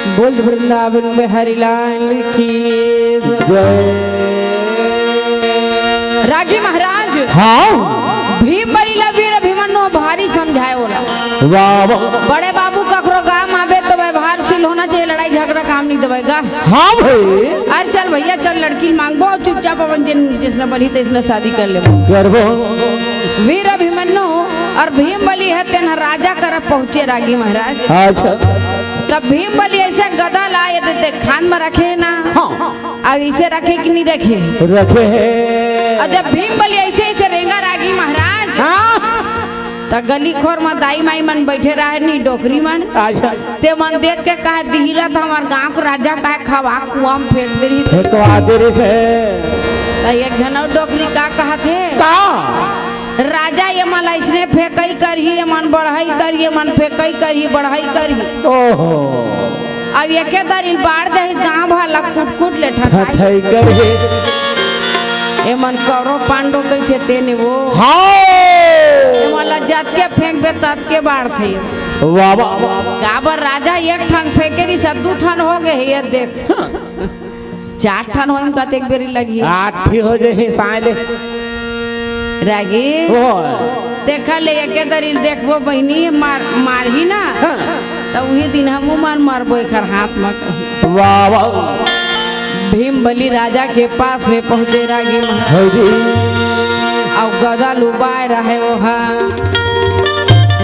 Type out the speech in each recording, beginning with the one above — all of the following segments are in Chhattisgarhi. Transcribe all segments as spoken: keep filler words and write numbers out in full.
बोल वृंदावन बिहारी लाल की जय। रागी महाराज, हाँ। भीम बली ला वीर अभिमन्यु भारी समझाए ओला। वाह, वाह। बड़े बाबू ककरो गांव में आबे तो व्यवहारशील होना चाहिए, लड़ाई झगड़ा काम नहीं देवे गा। हाँ भाई। अरे चल भैया चल, लड़की मांगबो, चुपचाप अपन जिन जिसने बनी तैसने शादी कर लेबो। करबो। वीर अभिमन्यु और भीम बली हे तेन ह राजा करा पहुंचे रागी महाराज। अच्छा। तब भीम बली ऐसे गदा ला ये दे, दे खान में रखे ना। हाँ। अब इसे रखे कि नहीं रखे? रखे हे। और जब भीम बली ऐसे ऐसे रेंगा रागी महाराज, हाँ। त गली खोर में दाई माई मन बैठे रहे नी, डोकरी मन। अच्छा। ते मन देख के कहे, "दिहिला त हमार गांव के राजा कहे खवा कुआं में फेंक दे रही।" फेंकवा दे रही से। त एक झन अउ डोकरी का कहत हे? का? राजा ये मन अइसने फेंकई करही, ये मन बढ़ई करही, ये मन फेंकई करही, बढ़ई करही। ओहो। अब एके दरिल बाढ़ जाही, गांव भर ला कुट कुट ले ठठाई। ठठाई करही। ये मन कौरव पांडव कहिथे तेने वो। हाँ। ये मन ला जतके फेंकबे ततके बाढ़थे। वाह, वाह, वाह। काबर राजा एक ठन फेंके रही, दू ठन हो गए, ये देख। चार ठन होई कतेक बेरी लगही। आठ ही हो जाही साले। रागी। ओ। देखा ले एके दरिल देखबो बहिनी, मार, मारही ना। हाँ। त उही दिन हमू मन मरबो एकर हाथ म कहीं। वाह, वाह। भीम बली राजा के पास में पहुंचे रागी महाराज। हाँ जी। अउ गदा लुबाए रहे ओहा।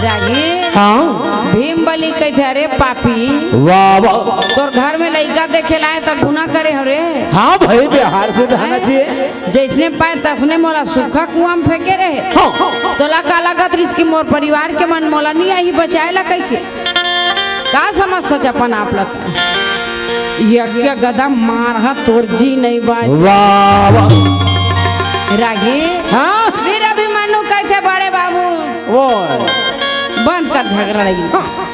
रागी। हाँ। भीम बली कहिथे, "अरे पापी, वाह, वाह। तोर घर में लइका देखे लाए त गुना करे हो रे।" हाँ भाई, बिहार से रहना हैं? चाहिए। जैसने पाए तसने मोला सूखा कुआं में फेंके रहे। हाँ। तोला का लागत रिस कि मोर परिवार के मन मोला नहीं आही बचाए ला कहिके? का समझ सोच अपन आप लता? ये क्या गदा मार हा तोर जी नहीं बाज। वाह, वाह। रागी। हाँ? वीर अभिमन्यु कहिथे बड़े बाबू। वो। बंद कर झगड़ा लगी। हाँ।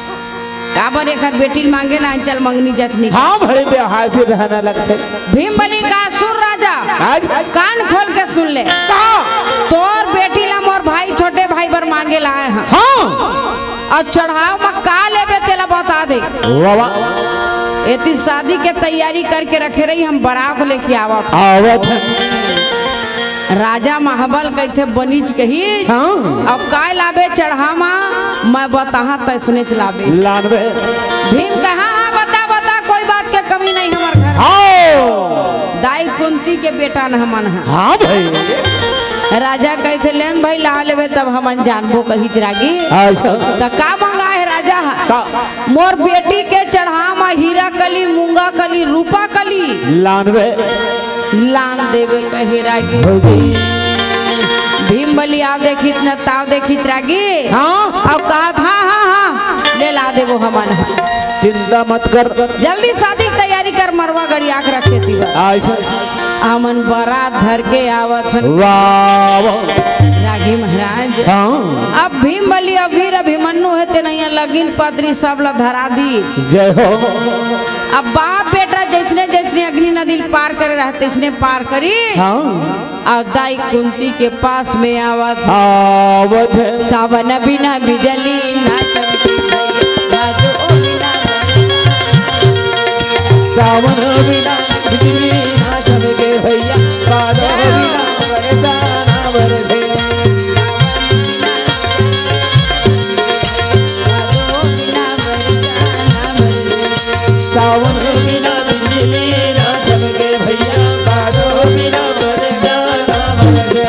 काबर एकर बेटी ल मांगे ना, चल मंगनी जचनी। हाँ भाई, बिहार से रहना लगथे। भीम बली का असुर राजा आज? कान खोल के सुन ले। का? तोर बेटी ला मोर भाई, छोटे भाई बर मांगे ला आए हैं। हाँ। अउ चढ़ाव म का लेबे तेला बता दे। वाह, वाह। एती शादी के तैयारी करके रखे रही, हम बारात लेके आवत हन। आवत हन। राजा महाबल कहिथे बनीच कही। हाँ। अब काय लाबे चढ़ामा, मैं बताहा तैसने चलाबे। लानबे। भीम कहा, "हाँ, बता, बता, कोई बात के कमी नहीं हमर घर।" हाँ। दाई कुंती के बेटा न हमन ह। हाँ भाई। राजा कहिथे, "लेन भाई, ला लेबे तब हमन जानबो," कहिच रागी। अच्छा। त का मंगा हे राजा ह? का? "मोर बेटी के चढ़ामा हीरा कली, मूंगा कली, रूपा कली।" लानबे। लान देबे कहे रागी। भौजी। भीम बली आव देखित न ताव देखित रागी। हाँ। अब कहत, "हाँ, हाँ, हाँ, ले ला देबो हमन ह।" चिंता मत कर। जल्दी शादी के तैयारी कर, मरवा गड़िया के रखे तिवा। ऐसा। हमन बारात धर के आवत हन। वाह, वाह। रागी महाराज। हाँ। अब भीम बली, अब वीर अभिमन्यु हे, तेन इहाँ लगिन पतरी सब ला धरा दी। जय हो। अब बाप बेटा जैसने जैसने अग्नि नदी ल पार करे रहते, तैसने पार करी। हाँ। अउ दाई कुंती के पास में आवत हे। आवत हे। सावन बिना बिजली ना चमके भैया, भादो बिना बरसात। सावन बिना बिजली ना चमके भैया, भादो बिना बरसात ना बरसे। सावन बिना बिजली ना चमके भैया, भादो बिना बरसात ना बरसे।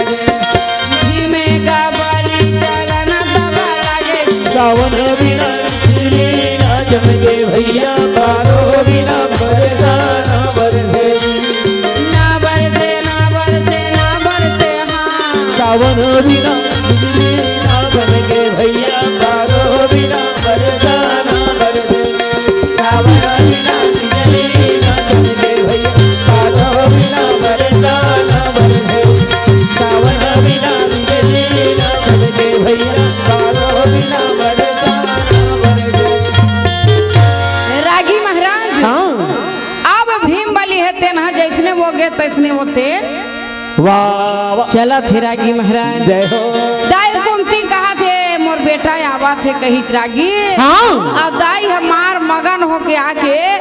धीमे का बाली चलन तब लागे। सावन बिना बिजली ना चमके भैया, भादो बिना बरसात ना बरसे। ना बरसे, ना बरसे, ना बरसे, हाँ। सावन बिना बिजली ना चमके भैया, भादो बिना बरसात ना बरसे। सावन बिना बिजली ना चमके भैया, भादो बिना बरसात ना बरसे। सावन बिना बिजली ना चमके भैया, भादो बिना बरसात ना बरसे। रागी महाराज, हाँ। अब भीम बली हे तेन ह जैसने वो गे तैसने वो ते वाह, वाह। चलत हे रागी महाराज। जय हो। दाई कुंती कहत हे, "मोर बेटा आवत हे," कहिच रागी। हाँ। अउ दाई हमार मगन होके आके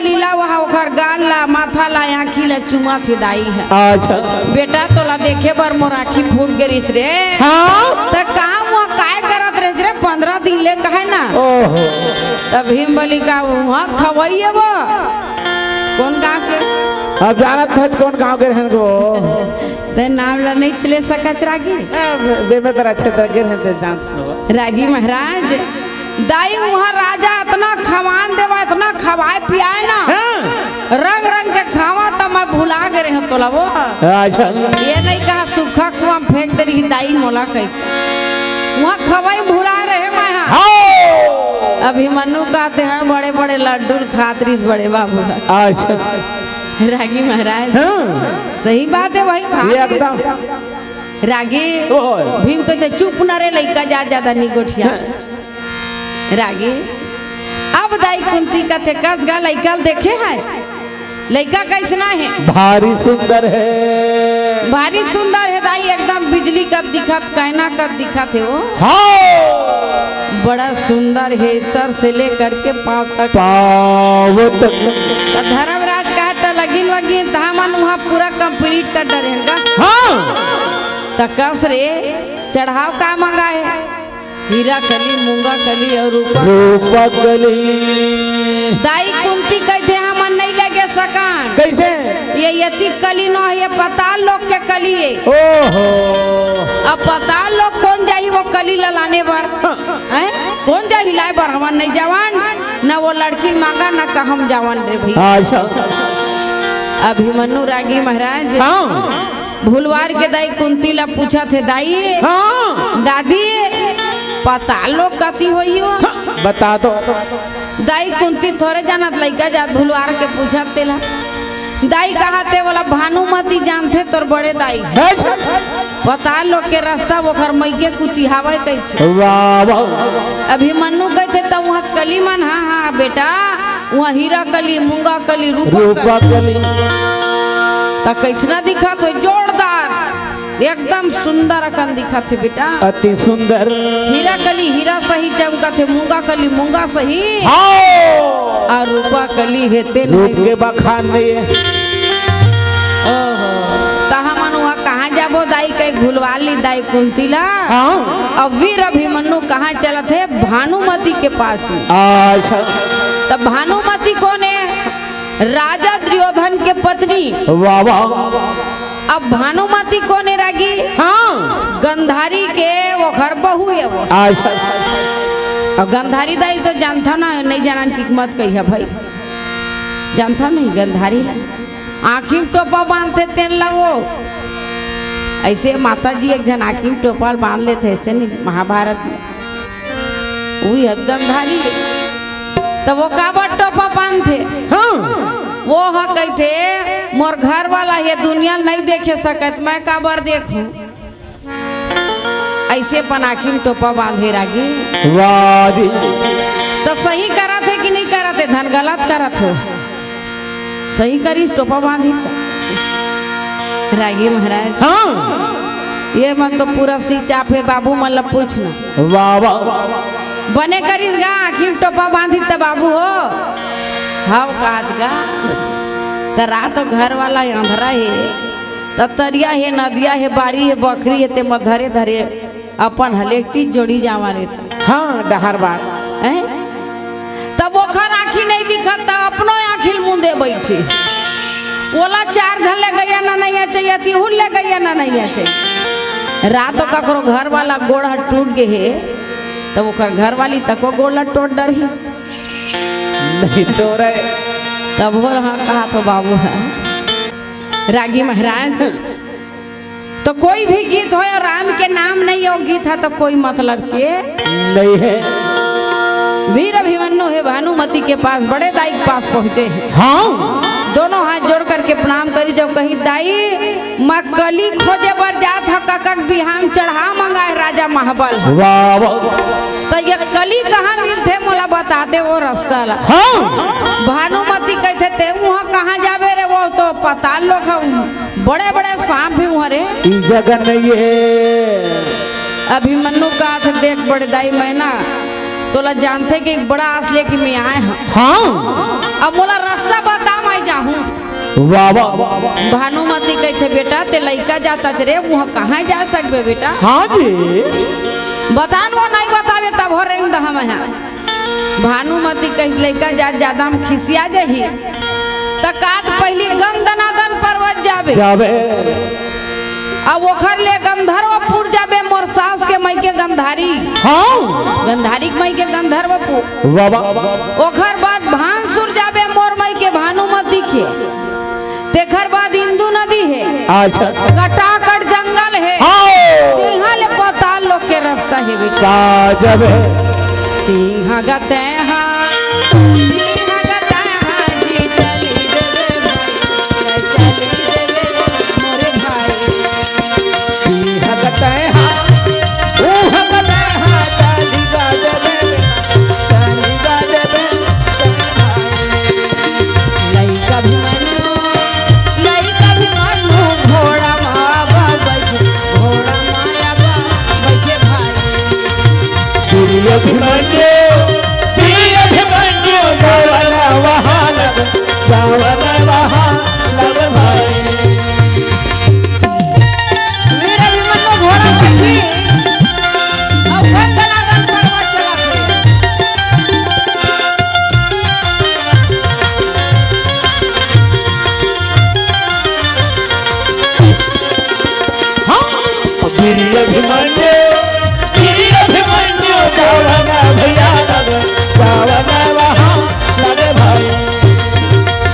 लीला वहा ओखर गाल ला, माथा ला, आँखी ला चूमत हे दाई ह। अच्छा। बेटा, तोला देखे बर मोर आँखी फूट गे रिहिस रे। हाँ। त का वहाँ काय करत रहिस रे, पंद्रह दिन ले, कहे ना? ओहो। त भीम बली का वहाँ खवइया वो। कोन गाँव के? अब जानत हस कोन गाँव के रहन को। ते नाम ला नहीं चले सकच रागी। ए, बे-, बेमेतरा क्षेत्र के रहन ते जानत हस। रागी महाराज, दाई, उहाँ राजा अतना खवान देवा, अतना खवाए पियाए ना, हाँ। रंग रंग के खावा, त मैं भुला गे रहेंव तोला वो। अच्छा। ये नहीं कहा सूखा कुआँ म फेंक दे रही दाई मोला कही। उहाँ खवाई भुला रहे मैं, हाँ। हाँ। अभिमन्यु कहत हे बड़े बड़े लड्डू खात रहिस बड़े बाबू। अच्छा। रागी महाराज। हाँ। सही बात हे भाई, खात ये रहिस। एकदम। रागी। ओहो। भीम कहत हे चुप न रे लइका, जा ज्यादा नी गोठिया। हाँ। रागी। अब दाई कुंती कथे कस गा लइका ल देखे हे? लइका कइसना हे? भारी सुंदर हे। भारी सुंदर हे दाई, एकदम बिजली कस दिखत, कइना कस दिखत हे वो। हाँ। बड़ा सुंदर हे, सर से लेकर के पाँव तक। पाँव तक। त धर्मराज कहा त लगिन वगिन त हमन उहाँ पूरा complete कर डरे हन गा। हाँ। त कस रे, चढ़ाव का मंगा हे? हीरा कली, मूंगा कली अउ रूपा। रूपा कली। दाई कुंती कहिथे, "हमन नइ लेगे सकन।" कइसे? ये एती कली नोहे, ये पताल लोक के कली हे। ओहो। अब पताल लोक कोन जाही वो कली ल लाने बर? हाँ। हैं? कोन जाही लाए बर? हमन नइ जावन, न वो लड़की मांगा, न कहम जावन रे भई। अच्छा। अभिमन्यु रागी महाराज। हाँ। भुलवार के दाई कुंती ला पूछत हे, "दाई, हाँ। दादी, पताल लोक कती होही वो?" हाँ, बता दो। दाई कुंती थोरे जानत लइका जात भुलवार के पूछत तेला। दाई कहत हे, "ओला भानुमती जानथे तोर बड़े दाई।" अच्छा। पताल लोक के रस्ता ओखर मइके कुती हावय कहिथे। वाह, वाह। अभिमन्यु कहिथे, "त उहाँ कली मन, हाँ, हाँ, बेटा, उहाँ हीरा कली, मूंगा कली, रूपा रूपा कली।" कली। त कइसना दिखत हे? जोरदार, एकदम सुंदर अकन दिखत हे बेटा। अति सुंदर। हीरा कली हीरा सही चमकत हे, मूंगा कली मूंगा सही। हाँ। अउ रूपा कली हे तेन रूप हे। के बखान नहीं हे। ओहो, त हमन उहाँ कहाँ जाबो दाई, कहि भुलवा ली दाई कुंती ला। हाँ। अब वीर अभिमन्यु कहाँ चलत हे? भानुमती के पास में। अच्छा। त भानुमती कोन हे? राजा दुर्योधन के पत्नी। वाह, वाह। अब भानुमती कोन हे रागी? हाँ। गंधारी के ओखर बहू हे वो। अच्छा। अब गंधारी दाई तो जानथव ना, नइ जानन के मत कहिहा भई। जानथव नहीं गंधारी ला? आँखी म टोपा बांधथे तेन ला वो। अइसे माता जी एक झन आँखी म टोपा बांध लेथे, अइसे नहीं महाभारत में। उही ह गंधारी हे। त वो काबर टोपा बांधथे? हाँ। वो ह कहिथे, "मोर घर वाला ये दुनिया ल नइ देखे सकत, मैं काबर देखहूँ?" अइसे अपन आँखी म टोपा बांधे रागी। वाह जी। त सही करत हे कि नइ करत हे? धन गलत करत हो। सही करिस टोपा बांधिस त। रागी महाराज। हाँ। ये मन तो पूरा सी चाप हे, बाबू मन ल पूछ ना। वाह, वाह। बने करिस गा, आँखी म टोपा बांधिस त बाबू हो। हव कहत गा। त रात घर वाला अंधरा हे, त तरिया हे, नदिया हे, बारी हे, बखरी हे, ते म धरे धरे अपन हलेक तीज जोड़ी जावन रे त। हाँ, डहर बार। हैं? तब ओखर आँखी नइ दिखत, त अपनो आँखी ल मूंदे बइठे। ओला चार झन ले गइया ना नइ आचे, या तिहुन ले गइया ना नइ आचे। रात ककरो घर वाला गोड़ ह टूट गे हे, तब ओखर घर वाली तको गोड़ ला टोट डरही। नहीं टोरे। तब हो रहा कहा तो बाबू है। रागी महाराज, तो कोई भी गीत होय अउ राम के नाम नहीं हो, गीत ह तो कोई मतलब के नहीं हे। वीर अभिमन्यु हे भानुमती के पास, बड़े दाई के पास पहुँचे हे। हाँ। दोनों हाथ जोड़ करके प्रणाम करिस अउ कहिस, "दाई, मैं कली खोजे बर जात हँव, कका के बिहाव म चढ़ा मंगाए राजा महाबल।" वाह, वाह। त ये कली कहाँ मिलथे, मोला बता दे वो रस्ता ला। हाँ। भानुमती कहिथे, "ते उहाँ कहाँ जाबे रे, वो तो पताल लोक हे, बड़े-बड़े सांप भी उहाँ रे।" ई जगह नहीं हे। अभिमन्यु कहत हे, "देख बड़े दाई, मैं ना तोला जानथे कि एक बड़ा आस लेके मैं आए हँव।" हाँ। अब मोला रास्ता बता, मैं जाहूं। वाह, वाह, वाह, वाह। भानुमती कहिथे, "बेटा, ते लइका जात हस रे, उहां कहां जा सकबे बेटा?" हाँ जी। बता न, वो नहीं बताबे तब हो रेंग दहा मैं हा। भानुमती कहिस, "लइका जात जादा म खिसिया जाही, त का त पहिली गंधनादन पर्वत जाबे।" जाबे। अब ओखर ले गंधर्वपुर जाबे, मोर सास के मइके गंधारी। हाँ। गंधारी के मइके गंधर्वपुर। वाह, वाह। ओखर बाद भानसुर जाबे, मोर मइके भानुमती के। तेखर बाद इंदु नदी हे। अच्छा। कटाकट जंगल हे। हाँ। तिहां ले पाताल लोक के रास्ता हे बेटा। का जाबे? तिहां गा तैहां, तिहां गा तैहां जी चली देबे भाई, चली देबे मोरे भाई। तिहां गा तैहां, उहां गा तैहां, चली गा देबे, चली गा देबे। लइका अभिमन्यु, लइका अभिमन्यु, घोड़ा मा आबा बइठे, घोड़ा मा आबा बइठे भाई। वीर अभिमन्यु, वीर अभिमन्यु, जावन वहां लग, जावन वहां लग भाई। वीर अभिमन्यु घोड़ा बइठी, अब गंधनादन पर्वत चला के। हाँ। वीर अभिमन्यु, वीर अभिमन्यु, जावन भैया लग, जावन वहां लग भाई।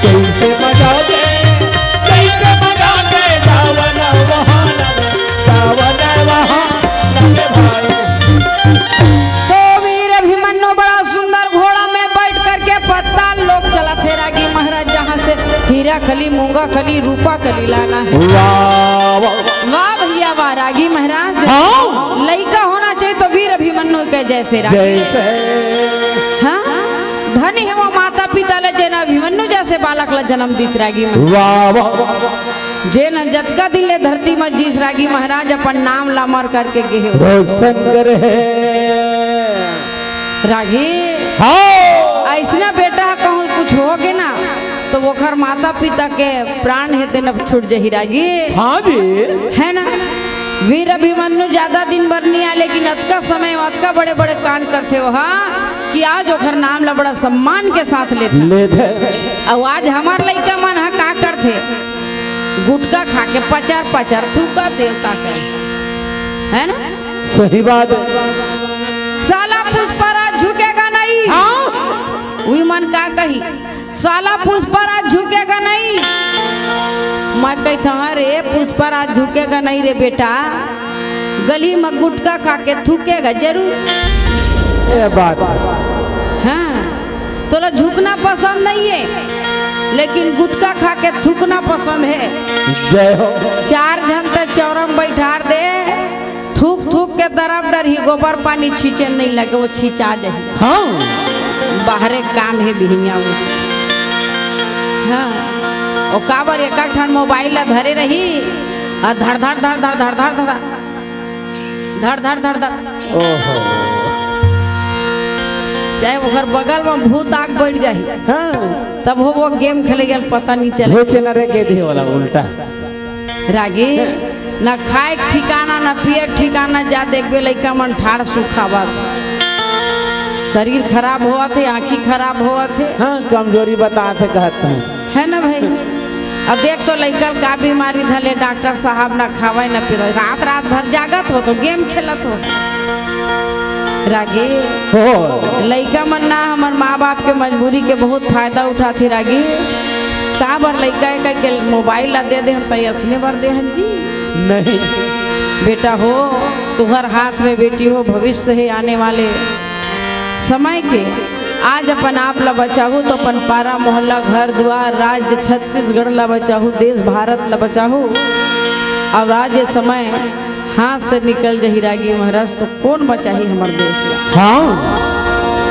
कइसे मजा दे, कइसे मजा दे, जावन वहां लग, जावन वहां लग भाई। तो वीर अभिमन्यु बड़ा सुंदर घोड़ा में बैठ करके पाताल लोक चलत हे रागी महाराज, जहाँ से हीरा खली, मूंगा खली, रूपा खली लाना है। वाह, वाह। वाह भैया वाह, रागी महाराज। हाँ। लइका होना चाहिए तो वीर अभिमन्यु के जैसे रागी। जैसे। हाँ, धन हे वो माता पिता ला जेन अभिमन्यु जैसे बालक ला जन्म दीस रागी महाराज। वाह, वाह, वाह, वाह। जेन जतका दिन ले धरती म जीस रागी महाराज अपन नाम ला अमर करके गे हे। रोशन करे हे। रागी। हाँ। अइसना बेटा कहूँ कुछ होगे ना, तो ओखर माता पिता के प्राण हे तेन छूट जही रागी। हाँ जी। हे ना? वीर अभिमन्यु जादा दिन बर नइ आय, लेकिन अतका समय, अतका बड़े-बड़े कांड करथे ओहा, कि आज ओखर नाम ला बड़ा सम्मान के साथ लेथे। लेथे। अउ आज हमर लइका मन ह का करथे? गुटखा खा के पचर पचर थूकत हे, का करे? हे ना? सही बात हे। साला पुष्पराज झुकेगा नहीं। हाँ। उही मन का कही, साला पुष्पराज झुकेगा नहीं। मैं कहिथंव, "हाँ रे पुष्पराज झुकेगा नहीं रे बेटा, गली म गुटखा खा के थूकेगा जरूर।" ये बात। हाँ, तोला झुकना पसंद नहीं हे, लेकिन गुटखा खा के थूकना पसंद हे। जय हो। चार झन त चौरा म बइठार दे, थूक थूक के दरब डरही, गोबर पानी छींचे नहीं लगे, वो छींचा जाही। हाँ। बाहरे काम हे बिहिनिया वो। हाँ। ओ काबर एक ठन मोबाइल ला धरे रही, आ धड़ धड़ धड़ धड़ धड़ धड़ धड़ धड़ धड़ धड़। ओहो। चाहे ओकर बगल में भूत आके बैठ जाही, हाँ। तब हो वो गेम खेले गेल पता नहीं चले। वो चला रे गेधे वाला उल्टा। रागी, ना खाए के ठिकाना, ना पिए के ठिकाना, जा देखबे लइका मन ठाड़ सुखावत। शरीर खराब होवत हे, आँखी खराब होवत हे। हाँ, कमजोरी बताथे कहत हे। हे ना भाई? अब देख तो लइका ल का बीमारी धले, डॉक्टर साहब ना खावय ना पीवय, रात रात भर जागत हो तो गेम खेलत हो। रागी, हो। लइका मन ना हमर माँ बाप के मजबूरी के बहुत फायदा उठाथे रागी। काबर लइका ए कहिके मोबाइल ला दे देहन, त असने बर देहन जी? नहीं। बेटा हो, तुहर हाथ में बेटी हो, भविष्य हे आने वाले समय के। आज अपन आप ला बचाहू तो अपन पारा मोहल्ला, घर दुआर, राज्य छत्तीसगढ़ ला बचाहू, देश भारत ला बचाहू। अउ आज ये समय हाथ से निकल जही रागी महाराज, तो कौन बचाही हमर देश ला? हाँ।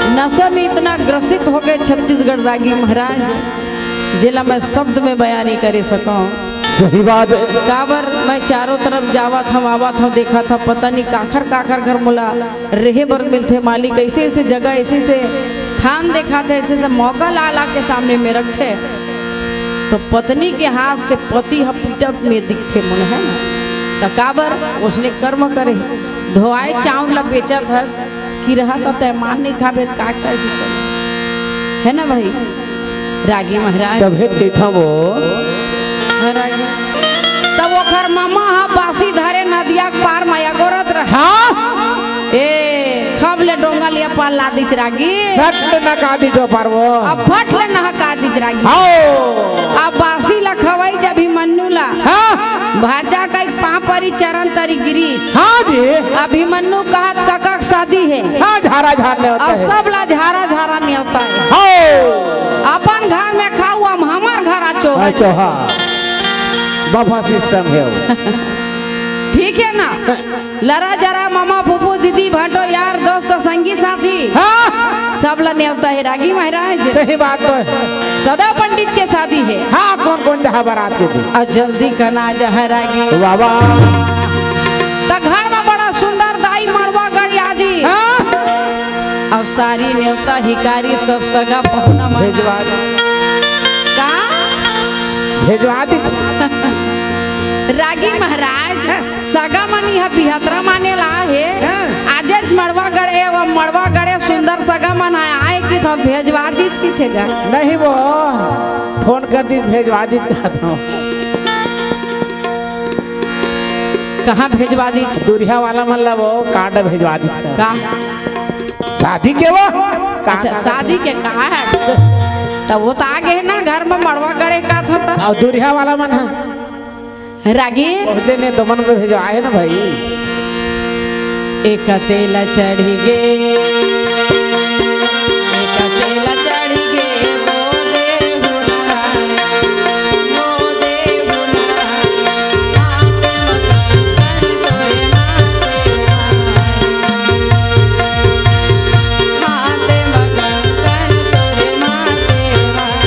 नशा में इतना ग्रसित हो गए छत्तीसगढ़ रागी महाराज, जेला मैं शब्द में बयां नहीं करे सकूं। सही बात है। काबर मैं चारों तरफ जावत हव, आवत हव, देखत हव, पता नहीं काखर काखर घर मोला रहे बर मिलथे। मालिक ऐसे ऐसे जगह, ऐसे ऐसे स्थान देखाथे, ऐसे ऐसे मौका ला ला के सामने में रखथे, तो पत्नी के हाथ से पति ह पीटत में दिखथे मोला, है ना? त काबर उसने कर्म करे, धोआए चाउर ला बेचत हस, कि रहा त तय मान नहीं खाबे, त का करही चल, है ना भाई? रागी महाराज। तभे त कहिथंव वो। हाँ, रागी। तब ओखर ममा ह बासी धरे नदिया के पार म अगोरत रहे। हाँ। ए, खब ले डोंगा लिया पार ला दीच रागी। सट न का दीच ओ पार वो। अब फट ले नहका दीच रागी। हाँ। अब बासी ला खवाई जब अभिमन्यु ला। हाँ। भाजा कई पाँव परी चरण तरी गिरी। हाँ जी। अभिमन्यु कहत कका के शादी है। हाँ, झारा झार नेवता अब है। सब ला झारा झारा नेवता है। हाँ। अपन घर में खाऊ, हम हमार घर आचो। आचो, हाँ। बफा सिस्टम है वो। ठीक है ना? लरा जरा मामा फूफू दीदी भांटो यार दोस्त संगी साथी। हाँ। सब ला नेवता है रागी महाराज। सही बात तो है। सदा पंडित के शादी है। हाँ, कौन कौन जहाँ बारात के थे? आ जल्दी कना जहाँ रागी। वाह, वाह। त घर में बड़ा सुंदर दाई मड़वा गड़ी आदि। हाँ। अउ सारी नेवता हिकारी सब सगा पहुना मन। भेजवा दे। का? भेजवा दीच। रागी महाराज, हाँ। सगा मन इहाँ बिहतरा माने ला हे। हाँ। आजेच मड़वा गड़े, वो मड़वा गड़े सुंदर सगा मन आए, आए कि तो भेजवा दीच कि थे गा। नहीं वो, फोन कर दीच, भेजवा दीच कहत हव। कहाँ भेजवा दीच? दूरिहा वाला मन ला वो कार्ड भेजवा दीच का? का? शादी के वो? का, अच्छा, का, शादी का? के कहा है? तब वो तो आगे है ना, घर में मड़वा गड़े का था तब। अउ दूरिहा वाला मन है। रागी। पहुँचे ने तो मन में भेजवाए ना भाई। एक तेल चढ़ी गे, एक तेल चढ़ी गे, वो देहु नारायण, वो देहु नारायण, हाथे म कंकन तोरे माथे माय, हाथे म कंकन तोरे माथे माय।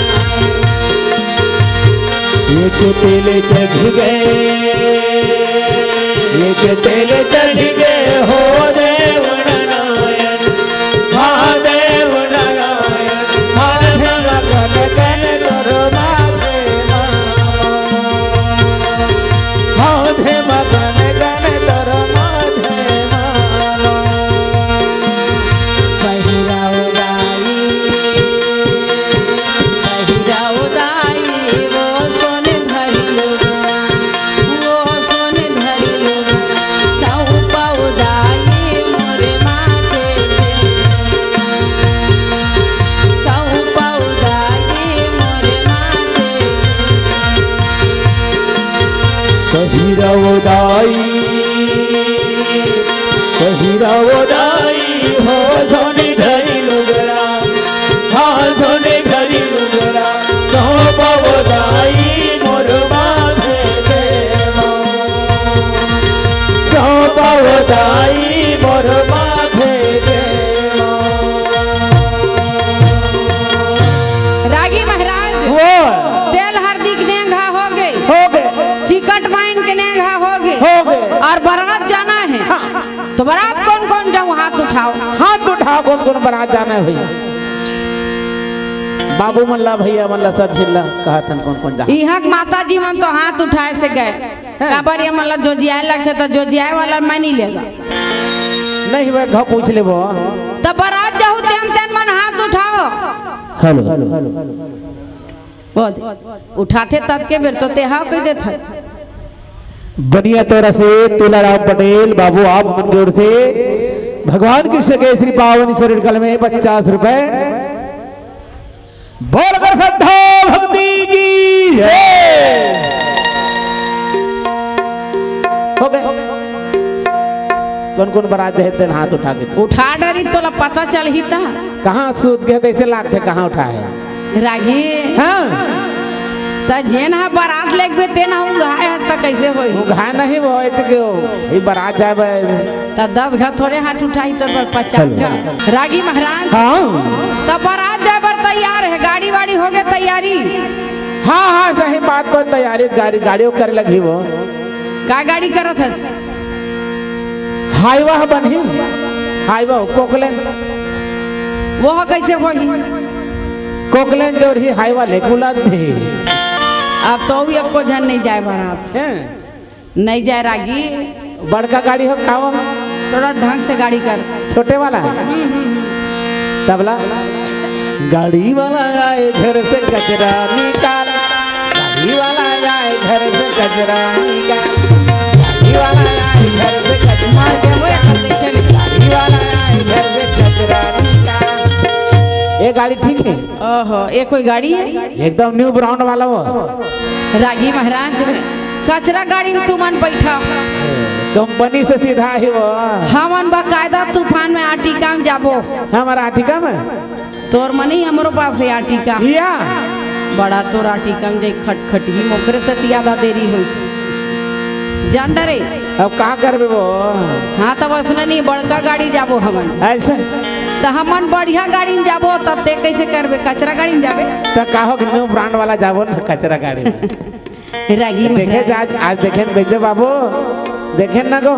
एक तेल चढ़ गए, एक तेल चढ़ गए हो देव नारायण, महादेव नारायण, हर धन कन कन तोर माथे माय, हाथे म कंकन तोर माथे माय। पहिराव दाई, पहिराव दाई, वो सोने धरी लुगरा, वो सोने धरी लुगरा, सौंपव दाई मोर माथे, सौंपव दाई मोर माथे। पहिराव दाई, पहिराव दाई, हो सोने धरी लुगरा, हाँ सोने धरी लुगरा, सौंपव दाई मोर माथे देवा, सौंपव दाई मोर माथे देवा। रागी महाराज, वो। तेल हरदी के नेंग हा हो गे। हो गे। चिकट माइन के नेंग हा हो गे। हो गे। अउ बारात जाना है। हाँ। तो बारात कौन कौन जाहू, हाथ उठाव। हाथ उठाव, कौन कौन बारात जाना है भैया। बाबू मन ला, भैया मन ला, सब झिन ला कहत हन कौन कौन जाहू। इहाँ के माता जी मन तो हाथ उठाए से गए। हैं। काबर ये मन ला जोजियाए लगथे, तो जोजियाए वाला मैं नहीं लेगा। नहीं, वह घर पूछ लेबो। तो बारात जाहू, तेन तेन मन हाथ उठाव। हेलो। वो दे, उठाथे तब के बेर तो तेहाव कह देथे। बनिया तोरा से तुलाराम पटेल बाबू, आप मन जोर से भगवान कृष्ण के श्री पावन शरीर कल में पचास रुपए। बोल कर श्रद्धा भक्ति की जय। हो गए। कौन कौन बारात जाही तेन हाथ उठा के। उठा डरी तोला पता चलही ता। कहाँ सूत गए तैसे लागथे, कहाँ उठा है? रागी। हाँ। त जेन ह बारात लेगबे, तेन ह उंघाए हस, त कइसे होही? उंघाए नहीं वो, एत के हो, ई बारात जाए बे। त दस घर थोड़े हाथ उठाही तोर बर, पचास घर। हेलो। रागी महाराज। हाँ। त बारात जाए बर तैयार है, गाड़ी वाड़ी हो गए तैयारी? हाँ, हाँ, सही बात। तो तैयारी गाड़ी, गाड़ी करे लगही वो। का गाड़ी करत हस? हाईवा बनही, हाईवा कोकलेन। वो ह कइसे होही? कोकलेन जोरही, हाईवा ले कुला दे। अब तो अउ एको झन नइ जाय बारात। हैं? नइ जाय रागी। बड़का गाड़ी हो का वो? थोड़ा ढंग से गाड़ी कर। छोटे वाला? हम्म, हम्म, हम्म। तबला? गाड़ी वाला आए घर से कचरा निकाल, गाड़ी वाला आए घर से कचरा निकाल, गाड़ी वाला आए घर से कचरा निकाल, गाड़ी वाला आए घर से कचरा निकाल। ये गाड़ी ठीक हे? ओहो, ये कोई गाड़ी हे? एकदम न्यू ब्रांड वाला वो। रागी महाराज, कचरा गाड़ी में तुमन बइठा। कंपनी से सीधा ही वो। हमन बाकायदा तूफान में आर्टिका में जाबो। हमर आर्टिका में? तोर मनी हमरो पास हे आर्टिका। या। बड़ा तोर आर्टिका में जाई खटखटी, ओकरे से त जादा देरी होइस। जान डरे। अब का करबे वो? हाँ, तब असने नहीं, बड़का गाड़ी जाबो हमन। अइसे? त हमन बढ़िया गाड़ी में जाबो, तब ते कइसे करबे? कचरा गाड़ी में जाबे? त का हो, न्यू ब्रांड वाला जाबो ना, कचरा गाड़ी में। रागी देखे महाराज। आज, आज देखे न बेजे बाबू, देखे न ना गो।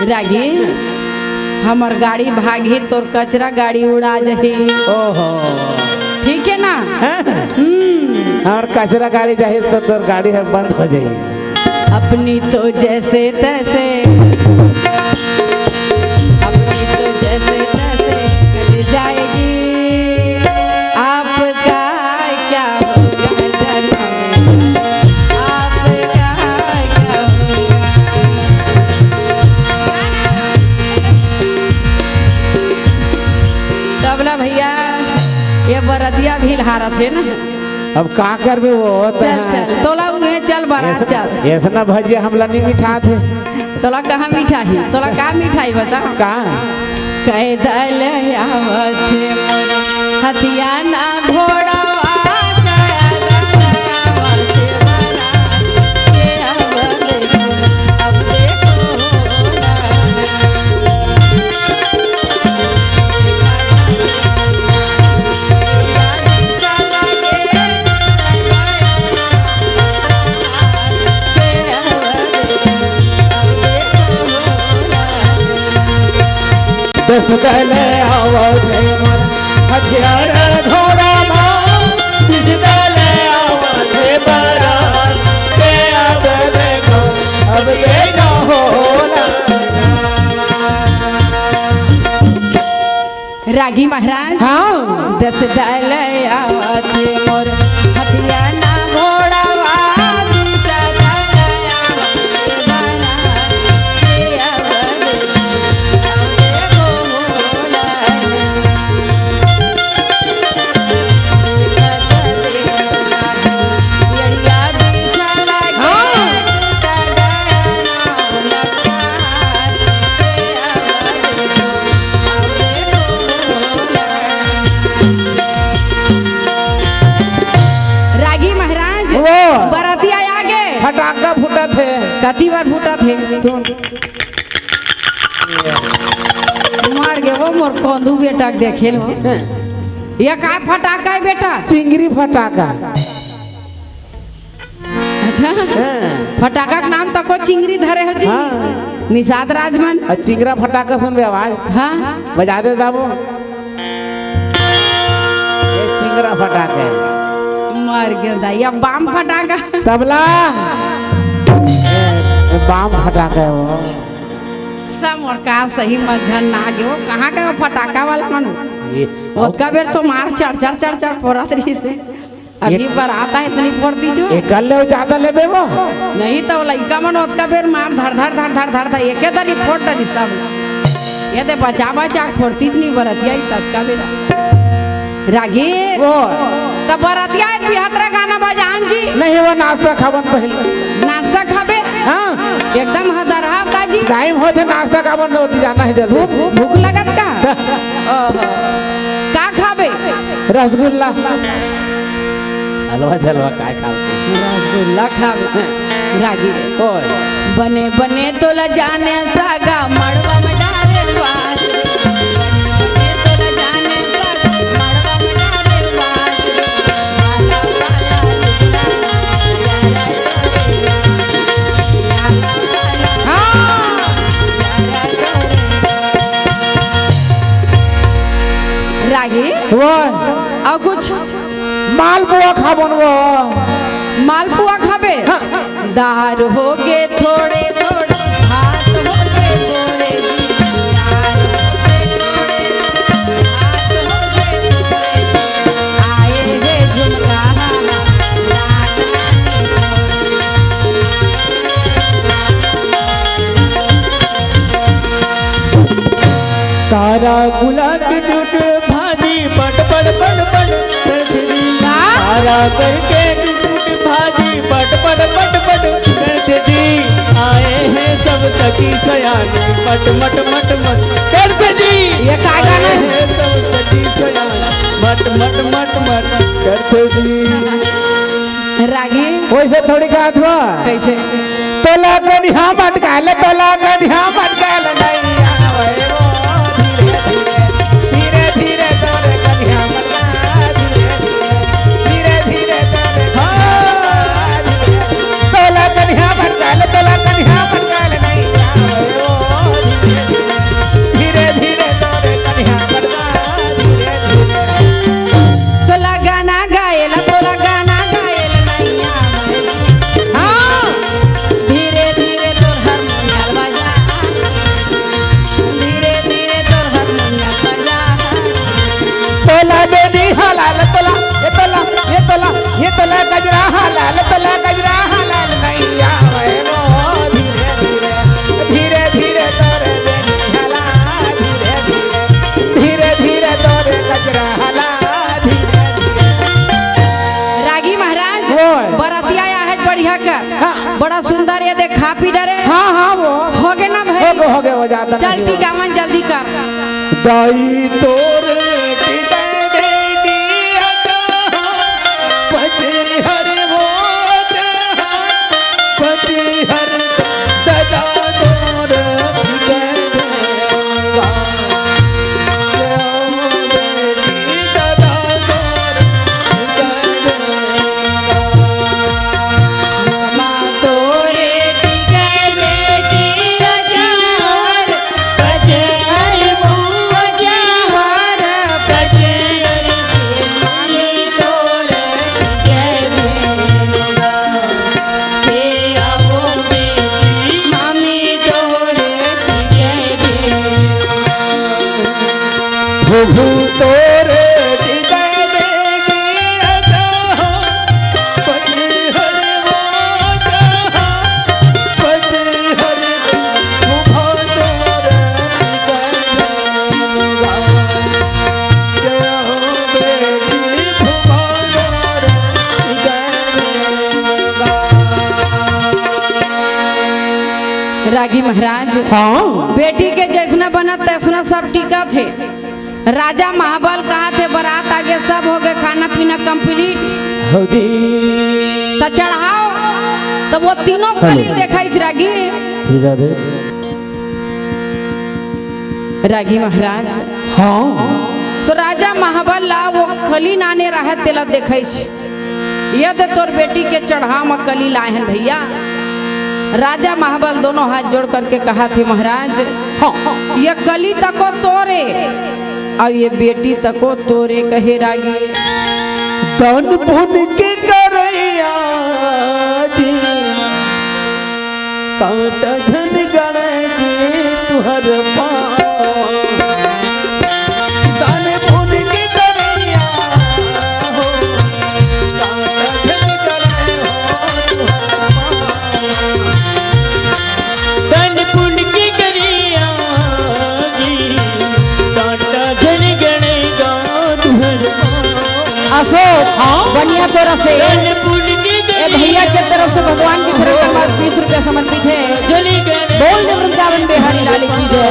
रागी, हमर गाड़ी भागही, तोर कचरा गाड़ी उड़ा जही। ओहो। ठीक हे ना? हैं? हम्म। हमर कचरा गाड़ी जाही त तोर गाड़ी ह बंद हो जाही। अपनी तो जैसे तैसे, अपनी तो जैसे तैसे कट जाएगी। आपका क्या होगा जन्म में? आपका क्या होगा? तबला भइया, ये बरतिया भी लहारत हे ना। अब का करबे वो? चल, चल, तोला उन्हें चल, बारात ऐसा, चल। ऐसना भजिया हमला नहीं मिठात हे। तोला कहाँ मिठाही? तोला का मिठाही बता? का? पैदल आवत हे मोर हथिया ना घोड़वा, पैदल आवत हे बारात के आवत हे। अब देखो ना। दस दल आवत हे मोर हथियार घोड़ा मा, बीस दल आवत हे बारात से। अब देखो, अब ये का होला। रागी महाराज। हाँ। दस दल आवत हे मोर हथिया ना घोड़वा, बीस दल आवत हे बारात से। अब देखो, अब देखो होला। हाँ। रागी महाराज, वो। बरतिया आगे। फटाका फूटत हे। कति बार फूटत हे? सुन। मर गे वो मोर कोंदू बेटा के देखे लो। हैं। ये का फटाका हे बेटा? चिंगरी फटाका। अच्छा। हैं। फटाका के नाम तको चिंगरी धरे होती। हाँ। निषाद राजमन। आ चिंगरा फटाका सुनबे आवाज। हाँ। बजा दे बाबू। ये चिंगरा फटाका हे। मर गे दाई, अब बाम फटाका। तबला। ये, ये बाम फटाका हे वो। सब मोर का सही मझन ना गे वो, कहाँ गए वो फटाका वाला मन? ये ओतका बेर तो मार चढ़, चढ़, चढ़, चढ़ फोरत रहिस हे। अभी ये बरात हे, इतनी फोड़ती जो। एक गल ले जादा लेबे वो। नहीं तो लइका मन ओतका बेर मार धर, धर, धर, धर, धर, धर, एके दरी फोड़ डरी सब। ये दे बचा, बचा के फोड़ती इतनी बरतिया ही ततका बेरा। रागी। वो। त बरतिया एक बिहतरा गाना बजान जी। नहीं, वो नाश्ता खाबन पहले। नाश्ता खाबे? हाँ। एकदम हदरहा का जी। टाइम होथे नाश्ता खाबन, ओती जाना हे जल्दी। भूख, भूख लगत का? ओहो। का खाबे? रसगुल्ला। हलवा जलवा काय खाबे? रसगुल्ला खाबे। रागी। ओए। बने बने तोला जाने सागा मड़वा में डारे बास रे। बने बने तोला जाने सागा मड़वा में डारे बास रे। काला काला मालपुआ खाबो न वो। मालपुआ खाबे? हाँ। दार होगे थोड़े थोड़े, भात होगे थोड़े, दार होगे थोड़े, भात होगे थोड़े, आए हे झुमका, तारा गुला के चुट भाजी पट पट पट पट करथे जी। का? तारा करके चुट भाजी पट पट पट पट करथे जी। आए हैं सब सखी सयाने मट मट मट मट करथे जी। ये का गाना आए है? हैं सब सखी सयाने मट मट मट मट करथे जी। रागी। वैसे थोड़ी कहत हुआ। कैसे? तोला कनिहा मटकाल, तोला कनिहा मटकाल, नैया, ओए ओ, धीरे, धीरे, धीरे, धीरे, तोरे कनिहा मटकाल, धीरे, धीरे, धीरे, धीरे, तोरे कनिहा मटकाल, धीरे, धीरे, तोला कनिहा मटकाल, तोला कनिहा मटकाल, नैया, ओए ओ, धीरे, धीरे, धीरे, धीरे, तोरे कनिहा मटकाल, धीरे, धीरे। तोला गाना गाएला, तोला गाना गाएला, नैया, हाँ। धीरे धीरे तोर हारमोनिया बजा, धीरे धीरे तोर हारमोनिया बजा। तोला बेनी हलाल तोला, ये तोला, ये तोला, ये तोला गजरा हलाल, तोला गजरा हलाल नैया, ओए ओ धीरे धीरे, धीरे धीरे तोर बेनी हलाल, धीरे धीरे, धीरे धीरे तोर गजरा हलाल। रागी महाराज, ओए। बरतिया आहे बढ़िया कर। हाँ। बड़ा सुंदर, ये देख खा पी डरे। हाँ, हाँ, वो। होगे ना भाई? होगे, होगे, हो जाता चल, नहीं टीका हो। मन जल्दी कर। दाई तोर टीका दे दिया तो पति हर वो पति हर दादा तोर टीका देगा। प्रभु तोरे हृदय में दिया था, पति हर वो जहाँ, पति हर वो तोरे हृदय में। जय हो बेटी भवानी हृदय में। रागी महाराज, हाँ। बेटी के जैसना बनत तैसना सब टीकत हे। राजा महाबल कहत हे, बरात आगे, सब होगे, खाना पीना complete। हौदी। त चढ़ाव, त वो तीनों हेलो। कली देखाइच रागी। श्री राधे। रागी महाराज। हाँ। त राजा महाबल ला वो कली नाने रहत तेला देखाइच। ये दे तोर बेटी के चढ़ाव म कली लाए हन भैया। राजा महाबल दोनों हाथ जोड़ करके कहत हे, महाराज, हाँ। ये कली तको तोरे, अउ ये बेटी तको तोरे कहे रागी। दान पुन के करैया जी, कांटा झन गड़े जी तुहर पाँव। दान पुन के करैया हो, कांटा झन गड़े हो तुहर पाँव। दान पुन के करैया जी, कांटा झन गड़े गा तुहर पाँव। अशोक, हाँ? बढ़िया तोरा से। दान पुन के ए भैया के तरफ से भगवान की तरफ से बीस रुपया समर्पित है। बोल दे वृंदावन बिहारी लाल की जय।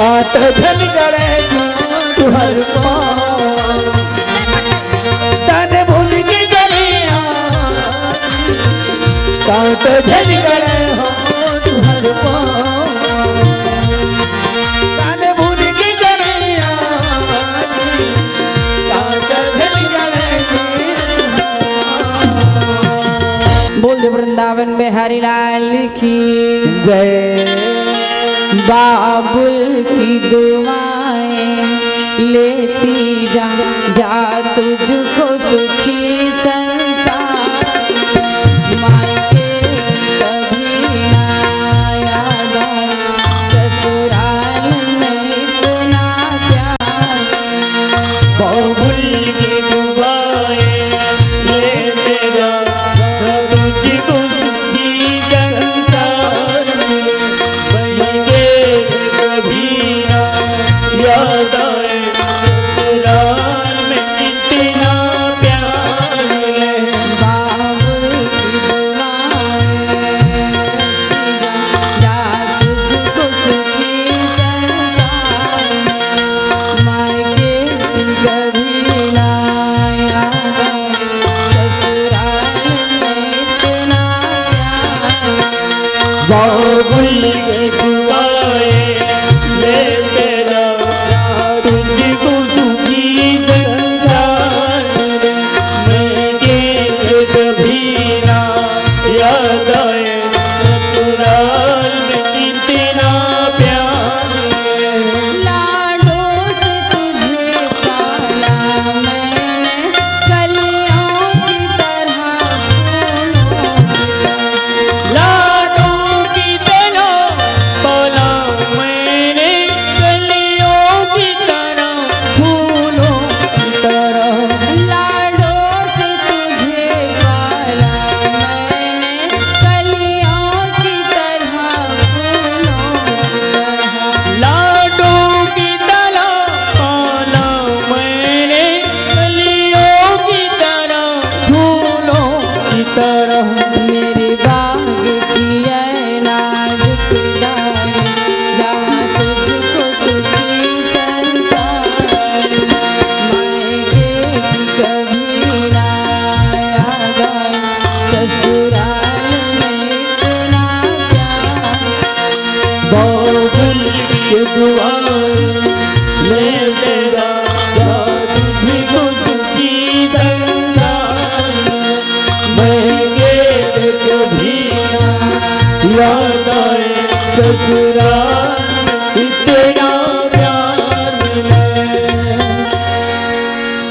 कांट झन गड़े तुहर पाँव, तन भूल के गड़े आ। कांट झन गड़े हो तुहर पाँव, तन भूल के गड़े आ। कांट झन गड़े तुहर पाँव। बोल दे वृंदावन बिहारी लाल की जय। बाबुल की दुआएं लेती जा, जा तुझको सुखी संसार। मायके कभी ना याद आए, ससुराल में इतना प्यार। बाबुल की दुआएं लेते जा, जा तुझको सुखी संसार में। मायके कभी ना याद आए, ससुराल में कितना प्यार है। बाबुल की दुआएं, जा तुझको सुखी संसार में। मायके कभी ना याद आए, ससुराल में इतना प्यार। बाबुल की दुआएं लेते जा, जा तुझको सुखी संसार में। मायके कभी ना याद आए, ससुराल में कितना प्यार है। लाडों से तुझे पाला मैंने, कलियों की तरह फूलों की तरह। लाडों की तरह पाला मैंने, कलियों की तरह, फूलों की तरह। लाडों से तुझे पाला मैंने, कलियों की तरह, फूलों की तरह। लाडों की तरह पाला मैंने, कलियों की तरह, फूलों की तरह। मेरे बाग की है नाजुक डाली, जहाँ तुझको सुखी संसार। मायके की कभी ना याद आए, ससुराल में इतना प्यार। बाबुल की दुआ लेते जा, जा तुझको सुखी संसार। मायके कभी ना याद आए, ससुराल इतना प्यार मिले।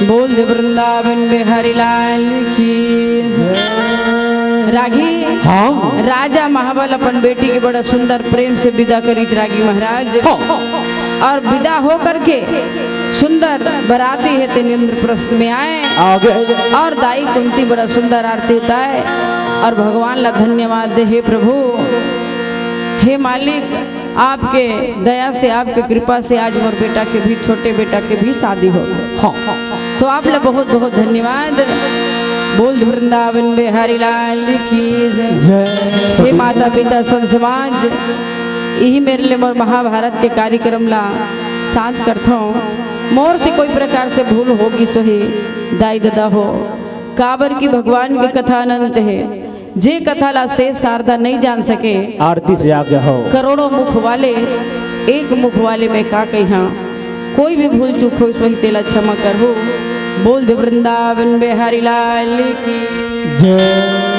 बोल दे वृंदावन बिहारी लाल की। रागी, हाँ। राजा महाबल अपन बेटी के बड़ा सुंदर प्रेम से विदा करिस रागी महाराज। हाँ। और विदा हो करके सुंदर बराती हे तेन इंद्रप्रस्थ में आए। आगे। और दाई कुंती बड़ा सुंदर आरती उतारे और भगवान ला धन्यवाद दे, हे प्रभु, हे मालिक, आपके दया से, आपके कृपा से आज मोर बेटा के भी, छोटे बेटा के भी शादी हो गए। हाँ। तो आप ला बहुत बहुत धन्यवाद। बोल वृंदावन बिहारी लाल की जय। जय। हे माता पिता संत समाज, इही मेर ले मोर महाभारत के कार्यक्रम ला शांत करथों। मोर से कोई प्रकार से भूल होगिस होही, दाई ददा हो, काबर कि भगवान के कथा अनंत हे। जे कथा ला शेष शारदा नहीं जान सके, आरती से आगे हो। करोड़ों मुख वाले एक मुख वाले में का कहिहां, कोई भी भूल चूक होइस होही तेला क्षमा करहू। बोल दे वृंदावन बिहारी लाल की जय।